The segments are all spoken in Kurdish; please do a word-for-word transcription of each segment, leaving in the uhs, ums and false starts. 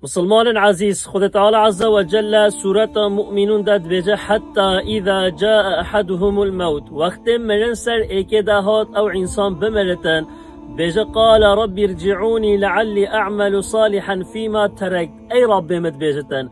Musulmanên ezîz, Xwedê Teala Azze ve Celle Sûreta Mu'minûn de dibêje, "Hetta îza caa ehaduhumul mewt." Wextê mirin ser êkê de hat, ew însan bimiritin, bêje, "Qale Rabbi rci'ûnî leallî a'melu salihan fîma terekt." Ey Rabbê min, dibêjitin,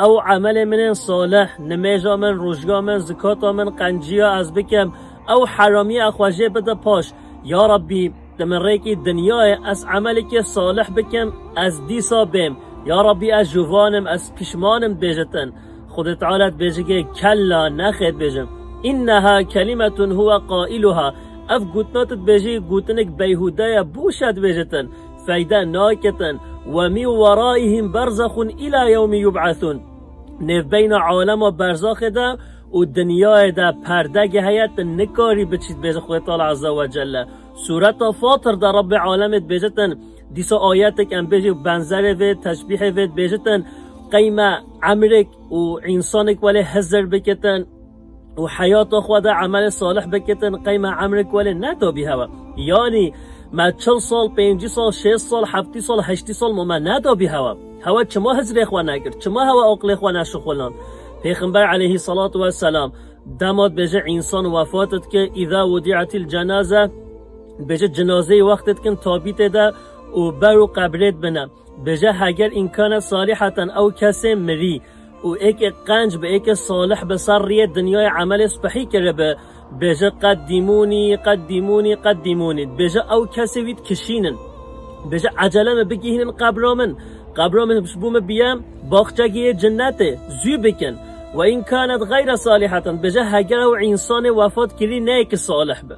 ew emelê min ên salih, nimêja min, rojga min, zikata min, qenciya ez bikim, ew heramiyê xwe jê bide paş. Ya Rabbî, di min rêkî dinyayê ez emelekê salih bikim, ez dîsa bêm. Ya Rabbî, ez juvan im, ez pişman im, dibêjitin. Xwedê Teala dibêjigê, "Kella, nexêr," dibêjin. "Înneha kelimetun huwe qailuha." Ev gotina tu dibêjî, gotinek beyhûde ye, boş e, dibêjitin. Feyde naketin. "Ve min weraihim berzexun îla yewmî yub'esûn." Nêvbeyna alema berzaxê de û dinyayê de perdegê heye, tu nikarî biçî, dibêje Xwedê Teala Azze ve Celle. Sûreta Fatir de Rebbê Alemê dibêjitin, dîsa ayetek em bêjî benzerê vê, teşbîhê vê dibêjitin, qey me emrek û însanek welê hizir bikitin û heyata xwe de emelê salih bikitin, qey me emrek welê nedabî hewa. Yanî me çil sal, pêncî sal, şêst sal, heftî sal, heştî sal ma me nedabî hewa. Hewa çima hizrê xwe nekir? Çima hewa aqlê xwe neşixulan? Pêxember aleyhissalatu vesselam dema dibêje însan wefat dike, "Îza wudi'atil cenaze", dibêje cinazeyê wextê dikin tabîtê de û ber û qebrê dibine. Dibêje, "Heger înkane saliheten, ew kesê mirî û êkê qenc bi, êkê salih bi ser riyê dinyayê emelê spehî kiribi, bêje, 'Qeddîmûnî, qeddîmûnî, qeddîmûnî.'" Dibêje, "Ew kesê wî dikişînin." Bêje, "Ecele min, bigihînin qebra min. Qebra min ji bo min biye baxçegê yê cinnetê. Zû bikin. Ve in kanet gayre saliheten." Bêje, "Heger ew însanê wefat kirî ne êkê salih bi.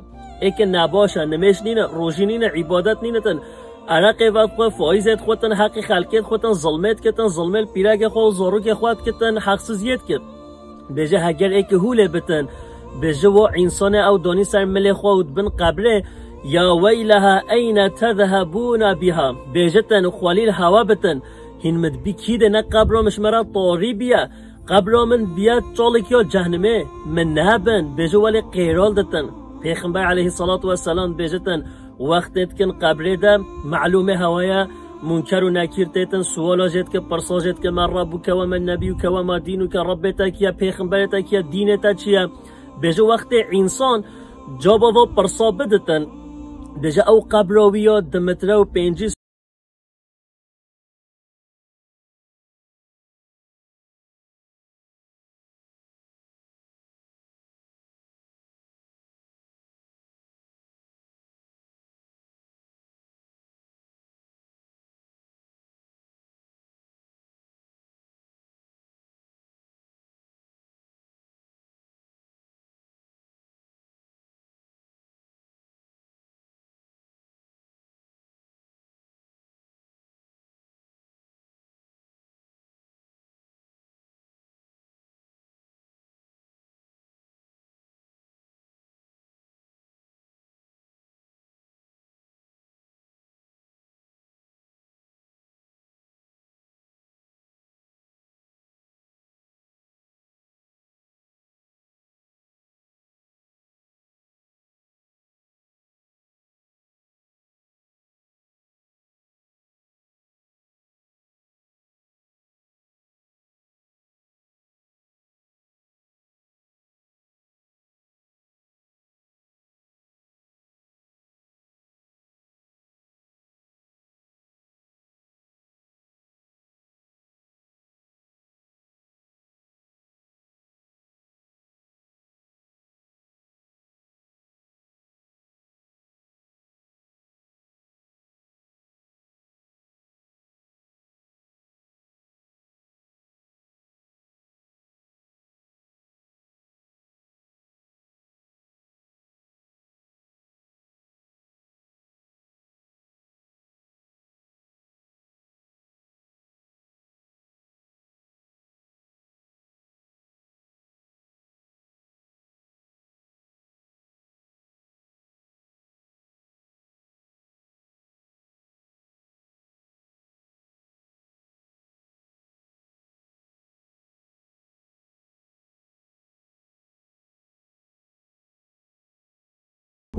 Êkê nebaş e, nimêj nîne, rojî nîne, îbadet nîne tin. Ereqê vedixwe, faîzê dixwe tin, heqê xelkê dixwe tin, zilmê dike tin, zilmê li pîrekê xwe û zarokê xwe dike tin, heqsiziyê dike." Bêje, "Heger êkê hûlê bitin." Bêje, "Wa însanê ew danî ser milê xwe û dibin qebrê, ya weyleha eyne tezhebûne biha." Bêje, "Ten xwelî li hewa bitin. Hîn min dibî kî de ne qebra min ji me re tarî biye. Qebra min biye çalek ya cehnimê. Min nebin." Bêje, "Welê qêral ditin." Pêxember aleyhissalatu vesselam bêje, "Ten wextê dikin qebrê de, melûmê hewa ye, Munker û Nekîr têtin, suwala jê dike, pirsa jê dike, 'Men Rabbuke ve men nebiyuke ve ma dînuke?'" Rebbê te kî ye, pêxemberê te kî ye, dînê te çi ye? Bêje, wextê însan caba va pirsa biditin, bêje, ew qebra wî ya di metre û pêncî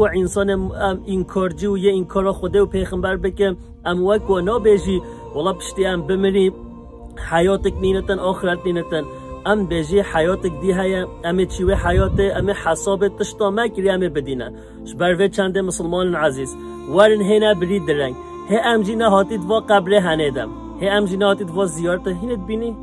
Ku însanê em înkarcî û yê înkara Xwedê û pêxember bike, em wek we nabêjî, wela piştî em bimirî, Heyatek nînitin, axiret nînitin. Em bêjî heyatek dî heye, em ê çî wê heyatê, em ê hesabê tişta me kiriye, em ê bidîne. Ji ber vê çendê misilmanên ezîz, werin hêne birî direng. Hê em jî nehatî di va qebrê henê de. Hê em jî nehatî di va ziyarete hînê dibînî.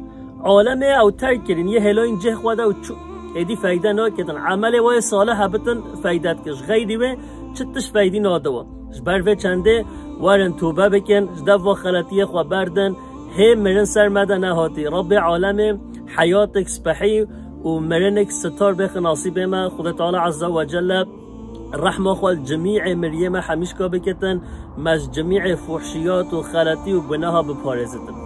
Alemê ew terk kirin, yê hêlayîn cih xwe de û çû. Êdî feyde naketin. Emelê we yê salih hebitin feyde dikin. Ji xeyrî wê çi tişt feydî nade we. Ji ber vê çendê werin tobe bikin, ji dev va xeletiyê xwe berdin. Hê mirin ser me de nehatî. Rabbê alemê heyatek spehî û mirinek sitar bêxi nasîbê me. Xwedê Teala Azze ve Celle rehma xwe li cimî'ê miriyê me hemîşka bikitin, me ji cimî'ê fuhşiyat û xeletî û guneha biparêzitin.